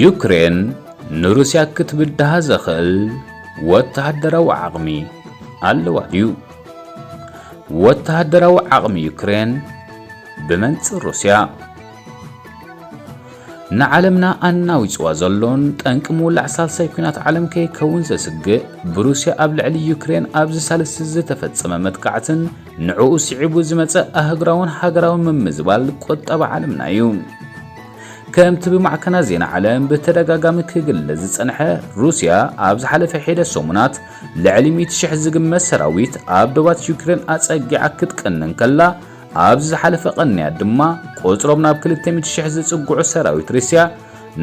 ዩክሬን ንሩስያ ክትብድሃ ዘኽእል ወተሃደራዊ ዓቕሚ ኣለዋ ድዩ? ወተሃደራዊ ዓቕሚ ዩክሬን ብመንጽር ሩስያ። ንዓለምና ኣናዊጽዋ ዘሎን ጠንቂ ምውላዕ ሳልሳይ ኲናት ዓለም ከይከውን ዘስግእ፣ ብሩስያ ኣብ ልዕሊ ዩክሬን ኣብዚ ሳልስቲ ዝተፈጸመ መጥቃዕትን ንዕኡ ስዒቡ ዝመጸ ኣህጉራውን ሃገራውን ምምዝባል ቁጠባ ዓለምና እዩ። ከምቲ ብማዕከናት ዜና ዓለም ብተደጋጋሚ ክግለጽ ዝጸንሐ፣ ሩስያ ኣብ ዝሓለፈ ሒደት ሰሙናት ልዕሊ ሚእቲ ሽሕ ዝግመት ሰራዊት ኣብ ዶባት ዩክሬን ኣጸጊዓ ክትቅንን ከላ፣ ኣብዚ ዝሓለፈ ቀንያት ድማ ቁጽሮም ናብ ክልተ ሚእቲ ሽሕ ዝጽግዑ ሰራዊት ሩስያ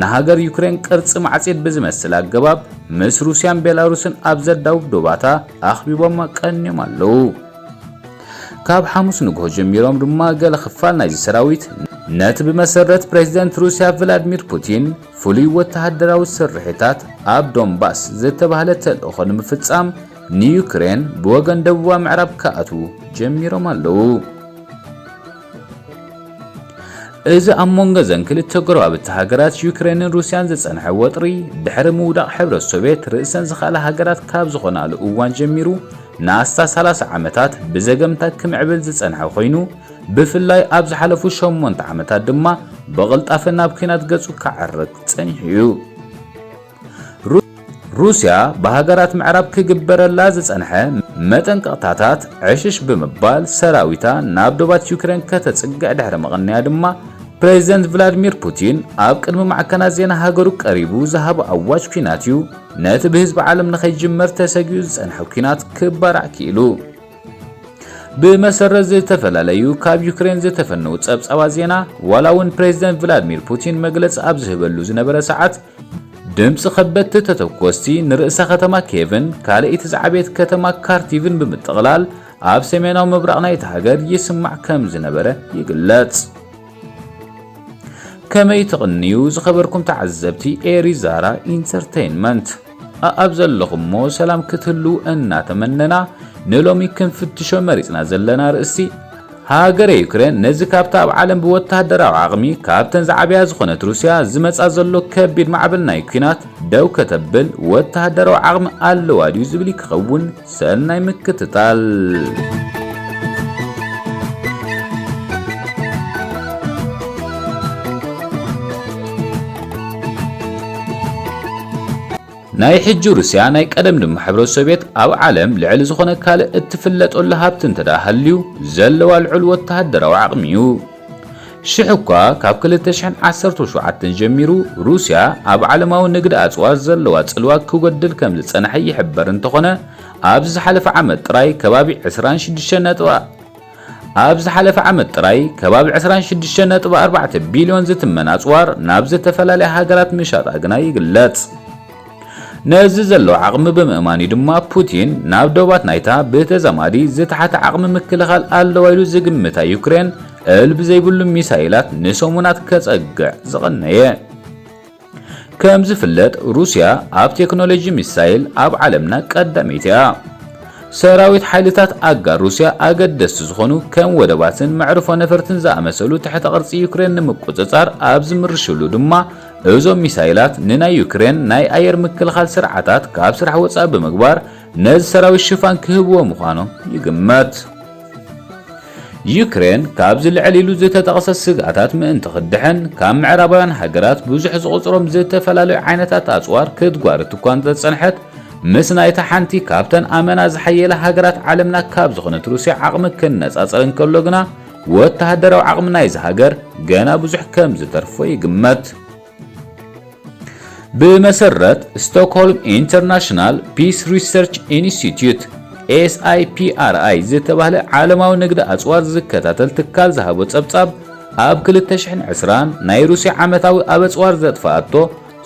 ንሃገር ዩክሬን ቅርጺ ማዕጺድ ብዝመስል ኣገባብ ምስ ሩስያን ቤላሩስን ኣብ ዘዳውብ ዶባታ ኣኽቢቦም ቀንዮም ኣለዉ። ካብ ሓሙስ ንግሆ ጀሚሮም ድማ ገለ ክፋል ናይዚ ሰራዊት ነቲ ብመሰረት ፕሬዝደንት ሩስያ ቭላድሚር ፑቲን ፍሉይ ወተሃደራዊ ስርሒታት ኣብ ዶንባስ ዝተባህለ ተልእኾ ንምፍጻም ንዩክሬን ብወገን ደቡባ ምዕራብ ክኣትዉ ጀሚሮም ኣለዉ። እዚ ኣብ መንጎ እዘን ክልተ ጎረባብቲ ሃገራት ዩክሬንን ሩስያን ዝጸንሐ ወጥሪ፣ ድሕሪ ምውዳቕ ሕብረት ሶቭየት ርእሰን ዝኸኣላ ሃገራት ካብ ዝኾናሉ እዋን ጀሚሩ ንኣስታት ሰላሳ ዓመታት ብዘገምታ ክምዕብል ዝጸንሐ ኮይኑ፣ ብፍላይ ኣብ ዝሓለፉ ሸሞንተ ዓመታት ድማ ብቕልጣፈ ናብ ኲናት ገጹ ክዓርግ ጸኒሑ እዩ። ሩ-፣ ሩስያ ብሃገራት ምዕራብ ክግበረላ ዝጸንሐ መጠንቀቕታታት ዕሽሽ ብምባል ሰራዊታ ናብ ዶባት ዩክሬን ከተጽግዕ ድሕሪ ምቕንያ ድማ፣ ፕሬዝደንት ቭላድሚር ፑቲን ኣብ ቅድሚ ማዕከናት ዜና ሃገሩ ቀሪቡ ዝሃቦ ኣዋጅ ኲናት እዩ፣ ነቲ ብህዝቢ ዓለም ንኸይጅመር ተሰጊኡ ዝጸንሐ ኲናት ክባራዕ ክኢሉ። ብመሰረት ዝተፈላለዩ ካብ ዩክሬን ዝተፈነዉ ጸብጻባት ዜና፣ ዋላ እውን ፕሬዝደንት ቭላድሚር ፑቲን መግለጺ ኣብ ዝህበሉ ዝነበረ ሰዓት፣ ድምጺ ከበድቲ ተተኮስቲ ንርእሰ ከተማ ኬቭን ካልኣይቲ ዝዓበየት ከተማ ካርቲቭን ብምጥቕላል ኣብ ሰሜናዊ ምብራቕ ናይቲ ሃገር ይስማዕ ከም ዝነበረ ይግለጽ። ከመይ ትቕንዩ ዝኸበርኩም ተዓዘብቲ ኤሪ ዛራ ኢንተርቴይንመንት? ኣኣብ ዘለኹሞ ሰላም ክትህሉ እናተመነና፣ ንሎሚ ክንፍትሾ መሪጽና ዘለና ርእሲ፣ ሃገረ ዩክሬን ነዚ ካብታ ኣብ ዓለም ብወተሃደራዊ ዓቕሚ ካብተን ዝዓበያ ዝኾነት ሩስያ ዝመጻ ዘሎ ከቢድ ማዕበል ናይ ኲናት ደው ከተብል ወተሃደራዊ ዓቕሚ ኣለዋ ድዩ ዝብል ክኸውን ሰናይ ምክትታል። ናይ ሕጂ ሩስያ ናይ ቀደም ድማ ሕብረት ሶቭየት ኣብ ዓለም ልዕሊ ዝኾነ ካልእ እትፍለጠሉ ሃብቲ እንተ ደኣ ሃልዩ ዘለዋ ልዑል ወተሃደራዊ ዓቕሚ እዩ። ሽሕ እኳ ካብ ክልተ ሽሕን ዓሰርተ ሸውዓተን ጀሚሩ ሩስያ ኣብ ዓለማዊ ንግዲ ኣጽዋር ዘለዋ ጽልዋ ክጎድል ከም ዝጸንሐ ይሕበር እንተኾነ፣ ኣብዚ ዝሓለፈ ዓመት ጥራይ ከባቢ ዕስራን ሽዱሽተን ነጥቢ ኣብ ዝሓለፈ ዓመት ጥራይ ከባቢ ዕስራን ሽዱሽተን ነጥቢ ኣርባዕተ ቢልዮን ዝትመን ኣጽዋር ናብ ዝተፈላለያ ሃገራት ምሻጣ ግና ይግለጽ። ነዚ ዘለዎ ዓቕሚ ብምእማን እዩ ድማ ፑቲን ናብ ዶባት ናይታ ብተዛማዲ ዝተሓተ ዓቕሚ ምክልኻል ኣለዋ ኢሉ ዝግምታ ዩክሬን እልቢ ዘይብሉ ሚሳይላት ንሰሙናት ከጸግዕ ዝቐነየ። ከም ዝፍለጥ፣ ሩስያ ኣብ ቴክኖሎጂ ሚሳይል ኣብ ዓለምና ቀዳመይቲ እያ። ሰራዊት ሓይልታት ኣጋር ሩስያ ኣገደስቲ ዝኾኑ ከም ወደባትን መዕርፎ ነፈርትን ዝኣመሰሉ ትሕተ ቅርጺ ዩክሬን ንምቁጽጻር ኣብ ዝምርሽሉ ድማ፣ እዞም ሚሳይላት ንናይ ዩክሬን ናይ ኣየር ምክልኻል ስርዓታት ካብ ስራሕ ወጻኢ ብምግባር፣ ነዚ ሰራዊት ሽፋን ክህብዎ ምዃኖም ይግመት። ዩክሬን ካብዚ ልዕል ኢሉ ዝተጠቕሰ ስግኣታት ምእንቲ ክድሕን፣ ካብ ምዕራባውያን ሃገራት ብዙሕ ዝቑጽሮም ዝተፈላለዩ ዓይነታት ኣጽዋር ክትጓርት እኳ እንተጸንሐት፣ ምስ ናይታ ሓንቲ ካብተን ኣመና ዝሓየላ ሃገራት ዓለምና ካብ ዝኾነት ሩስያ ዓቕሚ ክነጻጸር እንከሎ ግና፣ ወተሃደራዊ ዓቕሚ ናይዚ ሃገር ገና ብዙሕ ከም ዝተርፎ ይግመት። ብመሰረት ስቶክሆልም ኢንተርናሽናል ፒስ ሪሰርች ኢንስቲትዩት፣ ኤስኣይፒኣርኣይ፣ ዝተባህለ ዓለማዊ ንግዲ ኣጽዋር ዝከታተል ትካል ዝሃቦ ጸብጻብ፣ ኣብ ክልተ ሽሕን ዕስራን ናይ ሩስያ ዓመታዊ ኣብ ኣጽዋር ዘጥፍኣቶ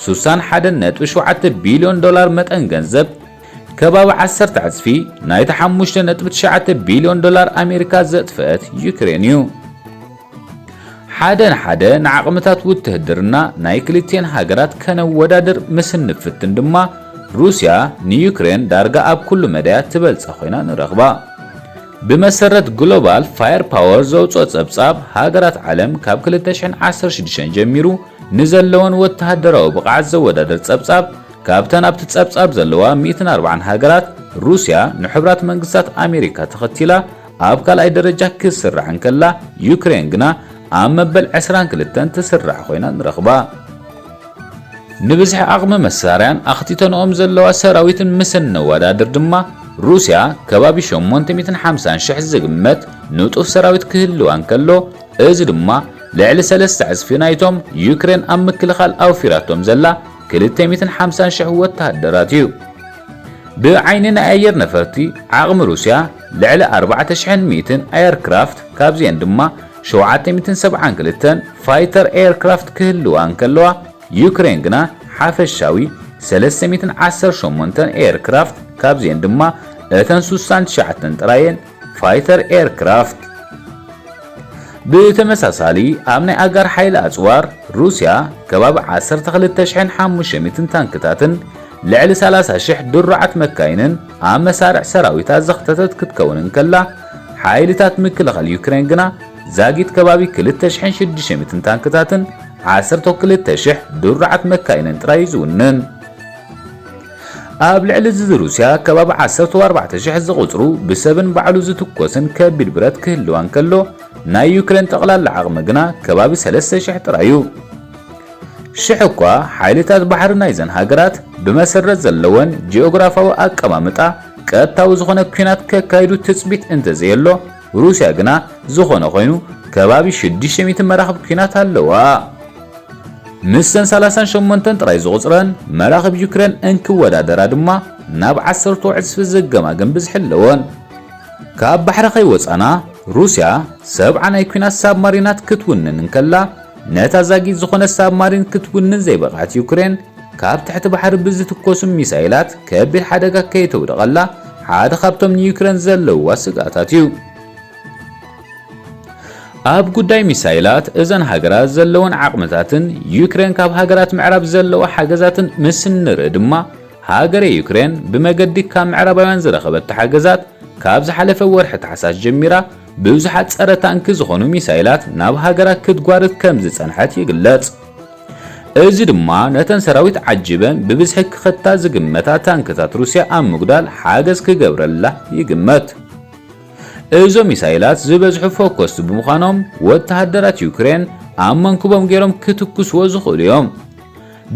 ሱሳን ሓደን ነጥቢ ሸውዓተ ቢልዮን ዶላር መጠን ገንዘብ፣ ከባቢ ዓሰርተ ዕጽፊ ናይቲ ሓሙሽተ ነጥቢ ትሽዓተ ቢልዮን ዶላር ኣሜሪካ ዘጥፍአት ዩክሬን እዩ። ሓደ ንሓደ ንዓቕምታት ውትህድርና ናይ ክልቲኤን ሃገራት ከነወዳድር ምስ እንፍትን ድማ፣ ሩስያ ንዩክሬን ዳርጋ ኣብ ኩሉ መዳያት ትበልጻ ኮይና ንረኽባ። ብመሰረት ግሎባል ፋየር ፓወር ዘውጽኦ ጸብጻብ፣ ሃገራት ዓለም ካብ ክልተ ሽሕን ዓሰርተ ሽዱሽተን ጀሚሩ ንዘለወን ወተሃደራዊ ብቕዓት ዘወዳደር ጸብጻብ፣ ካብተን ኣብቲ ጸብጻብ ዘለዋ ሚእትን ኣርባዓን ሃገራት፣ ሩስያ ንሕቡራት መንግስታት ኣሜሪካ ተኸቲላ ኣብ ካልኣይ ደረጃ ክትስራዕ እንከላ፣ ዩክሬን ግና ኣብ መበል ዕስራን ክልተን ትስራዕ ኮይና ንረኽባ። ንብዝሒ ዓቕሚ መሳርያን ኣኽቲተንኦም ዘለዋ ሰራዊትን ምስ እነወዳድር ድማ፣ ሩስያ ከባቢ ሸሞንተ ሚእትን ሓምሳን ሽሕ ዝግመት ንጡፍ ሰራዊት ክህልዋ እንከሎ፣ እዚ ድማ ልዕሊ ሰለስተ ዕጽፊ ናይቶም ዩክሬን ኣብ ምክልኻል ኣውፊራቶም ዘላ ክልተ ሚእትን ሓምሳን ሽሕ ወተሃደራት እዩ። ብዓይኒ ናይ ኣየር ነፈርቲ ዓቕሚ ሩስያ ልዕሊ ኣርባዕተ ሽሕን ሚእትን ኤርክራፍት፣ ካብዚኤን ድማ ሸውዓተ ሚእትን ሰብዓን ክልተን ፋይተር ኤርክራፍት ክህልዋ እንከለዋ፣ ዩክሬን ግና ሓፈሻዊ ሰለስተ ሚእትን ዓሰርተ ሸሞንተን ኤርክራፍት፣ ካብዚኤን ድማ እተን ስሳን ትሽዓተን ጥራየን ፋይተር ኤርክራፍት። ብተመሳሳሊ፣ ኣብ ናይ ኣጋር ሓይሊ ኣጽዋር፣ ሩስያ ከባቢ ዓሰርተ ክልተ ሽሕን ሓሙሽተ ሚእትን ታንክታትን ልዕሊ ሰላሳ ሽሕ ድሩዓት መካይንን ኣብ መሳርዕ ሰራዊታ ዘኽተተት ክትከውን እንከላ፣ ሓይልታት ምክልኻል ዩክሬን ግና ዛጊት ከባቢ ክልተ ሽሕን ሽዱሽተ ሚእትን ታንክታትን ዓሰርተ ክልተ ሽሕ ድሩዓት መካይንን ጥራይ እዩ ዝውንን። ኣብ ልዕሊ እዚ ሩስያ ከባቢ ዓሰርተ ኣርባዕተ ሽሕ ዝቑጽሩ ብሰብን ባዕሉ ዝትኮስን ከቢድ ብረት ክህልዋ እንከሎ፣ ናይ ዩክሬን ጠቕላላ ዓቕሚ ግና ከባቢ ሰለስተ ሽሕ ጥራይ እዩ። ሽሕ እኳ ሓይልታት ባሕሪ ናይዘን ሃገራት ብመሰረት ዘለወን ጂኦግራፋዊ ኣቀማምጣ ቀጥታዊ ዝኾነ ኲናት ከካይዱ ትጽቢት እንተዘየሎ፣ ሩስያ ግና ዝኾነ ኮይኑ ከባቢ ሽዱሽተ ሚእቲ መራኽብ ኲናት ኣለዋ። ምስዘን ሰላሳን ሸሞንተን ጥራይ ዝቑጽረን መራኽብ ዩክሬን እንክወዳደራ ድማ ናብ ዓሰርተ ዕጽፊ ዝገማገም ብዝሒ ኣለወን። ካብ ባሕሪ ከይወጻና፣ ሩስያ ሰብዓ ናይ ኲናት ሳብማሪናት ክትውንን እንከላ፣ ነታ ዛጊት ዝኾነ ሳብማሪን ክትውንን ዘይበቕዐት ዩክሬን፣ ካብ ትሕቲ ባሕሪ ብዝትኮሱ ሚሳይላት ከቢድ ሓደጋ ከይተውድቐላ ሓደ ካብቶም ንዩክሬን ዘለውዋ ስግኣታት እዩ። ኣብ ጉዳይ ሚሳይላት እዘን ሃገራት ዘለወን ዓቕምታትን ዩክሬን ካብ ሃገራት ምዕራብ ዘለዋ ሓገዛትን ምስ እንርኢ ድማ፣ ሃገረ ዩክሬን ብመገዲ ካብ ምዕራባውያን ዝረኸበቶ ሓገዛት፣ ካብ ዝሓለፈ ወርሒ ታሕሳስ ጀሚራ ብዙሓት ጸረ ታንኪ ዝኾኑ ሚሳይላት ናብ ሃገራ ክትጓርት ከም ዝጸንሐት ይግለጽ። እዚ ድማ ነተን ሰራዊት ዓጂበን ብብዝሒ ክኸታ ዝግመታ ታንክታት ሩስያ ኣብ ምጉዳል ሓገዝ ክገብረላ ይግመት። እዞም ሚሳይላት ዝበዝሑ ፎኮስቲ ብምዃኖም፣ ወተሃደራት ዩክሬን ኣብ መንኩቦም ገይሮም ክትኩስዎ ዝኽእሉ እዮም።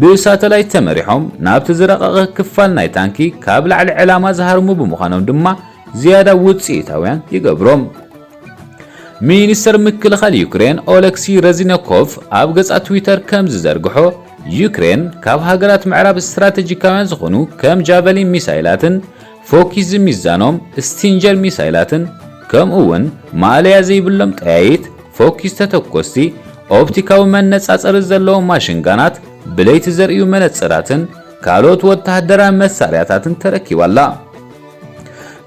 ብሳተላይት ተመሪሖም ናብቲ ዝረቐቐ ክፋል ናይ ታንኪ ካብ ላዕሊ ዕላማ ዝሃርሙ ብምዃኖም ድማ ዝያዳ ውጽኢታውያን ይገብሮም። ሚኒስተር ምክልኻል ዩክሬን ኦለክሲ ረዚነኮቭ ኣብ ገጻ ትዊተር ከም ዝዘርግሖ፣ ዩክሬን ካብ ሃገራት ምዕራብ ስትራተጂካውያን ዝኾኑ ከም ጃቨሊን ሚሳይላትን ፎኪስ ዝምዘኖም ስቲንጀር ሚሳይላትን፣ ከምኡ እውን ማእለያ ዘይብሎም ጠያይት ፎኪስ ተተኮስቲ፣ ኦፕቲካዊ መነጻጸሪ ዘለዎም ማሽንጋናት፣ ብለይቲ ዘርእዩ መነጽራትን ካልኦት ወተሃደራዊ መሳርያታትን ተረኪባ ኣላ።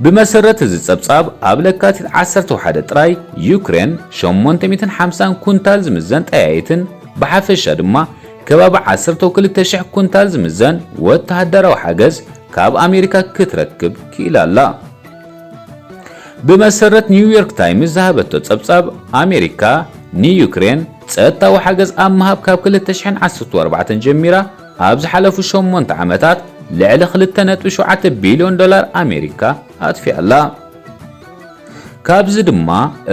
ብመሰረት እዚ ጸብጻብ፣ ኣብ ለካቲት ዓሰርተ ሓደ ጥራይ ዩክሬን ሸሞንተ ሚእትን ሓምሳን ኩንታል ዝምዘን ጠያይትን ብሓፈሻ ድማ ከባቢ ዓሰርተ ክልተ ሽሕ ኩንታል ዝምዘን ወተሃደራዊ ሓገዝ ካብ ኣሜሪካ ክትረክብ ክኢላ ኣላ። ብመሰረት ኒውዮርክ ታይምስ ዝሃበቶ ጸብጻብ፣ ኣሜሪካ ንዩክሬን ጸጥታዊ ሓገዝ ኣብ ምሃብ ካብ ክልተ ሽሕን ዓሰርተ ኣርባዕተን ጀሚራ ኣብ ዝሓለፉ ሸሞንተ ዓመታት ልዕሊ ክልተ ነጥቢ ሸውዓተ ቢልዮን ዶላር ኣሜሪካ ኣጥፊኣላ። ካብዚ ድማ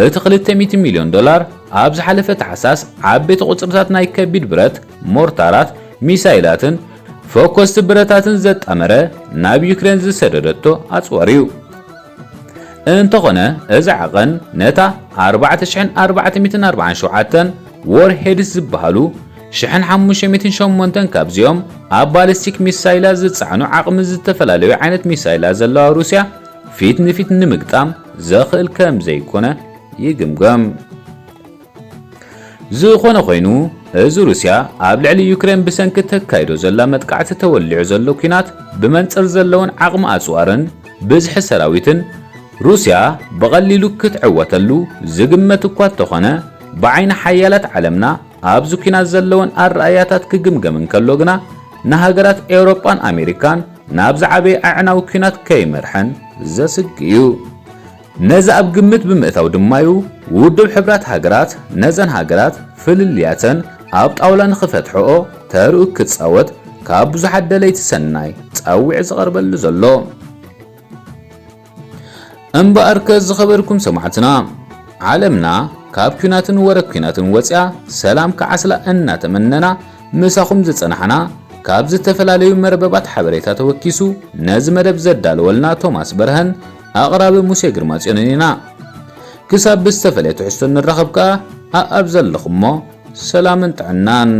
እቲ ክልተ ሚእቲ ሚልዮን ዶላር ኣብ ዝሓለፈ ታሕሳስ ዓበይቲ ቁጽርታት ናይ ከቢድ ብረት፣ ሞርታራት፣ ሚሳይላትን ፈኮስቲ ብረታትን ዘጣመረ ናብ ዩክሬን ዝሰደደቶ ኣጽዋር እዩ። እንተኾነ፣ እዚ ዓቐን ነታ ኣርባዕተ ሽሕን ኣርባዕተ ሚእትን ኣርባዓን ሸውዓተን ዎርሄድስ ዝበሃሉ ሽሕን ሓሙሽተ ሚእትን ሸሞንተን ካብዚኦም ኣብ ባሊስቲክ ሚሳይላት ዝጸዓኑ ዓቕሚ ዝተፈላለዩ ዓይነት ሚሳይላት ዘለዋ ሩስያ ፊት ንፊት ንምግጣም ዘኽእል ከም ዘይኮነ ይግምገም። ዝኾነ ኮይኑ፣ እዚ ሩስያ ኣብ ልዕሊ ዩክሬን ብሰንኪ ተካይዶ ዘላ መጥቃዕቲ ተወሊዑ ዘሎ ኲናት ብመንጽር ዘለወን ዓቕሚ ኣጽዋርን ብዝሒ ሰራዊትን፣ ሩስያ ብቐሊሉ ክትዕወተሉ ዝግመት እኳ እንተኾነ፣ ብዓይኒ ሓያላት ዓለምና ኣብዚ ኲናት ዘለወን ኣረኣእያታት ክግምገም እንከሎ ግና፣ ንሃገራት ኤውሮጳን ኣሜሪካን ናብ ዝዓበየ ኣዕናዊ ኲናት ከይመርሐን ዘስግእ እዩ። ነዚ ኣብ ግምት ብምእታው ድማ'ዩ ውድብ ሕብራት ሃገራት ነዘን ሃገራት ፍልልያተን ኣብ ጣውላ ንኽፈትሕኦ ተርኡ ክጻወት ካብ ብዙሓት ደለይቲ ሰናይ ጻዊዕ ዝቐርበሉ ዘሎ። እምበኣርከ ዝኸበርኩም ሰማዕትና፣ ዓለምና ካብ ኲናትን ወረ ኲናትን ወጽያ ሰላም ክዓስላ እናተመነና ምሳኹም ዝጸናሕና፣ ካብ ዝተፈላለዩ መርበባት ሓበሬታ ተወኪሱ ነዚ መደብ ዘዳለወልና ቶማስ በርሀን ኣቕራቢ ሙሴ ግርማ ጽዮንን ኢና። ክሳብ ብዝተፈለየ ትሕዝቶ ንራኸብ ከኣ ኣኣብ ዘለኹሞ ሰላምን ጥዕናን።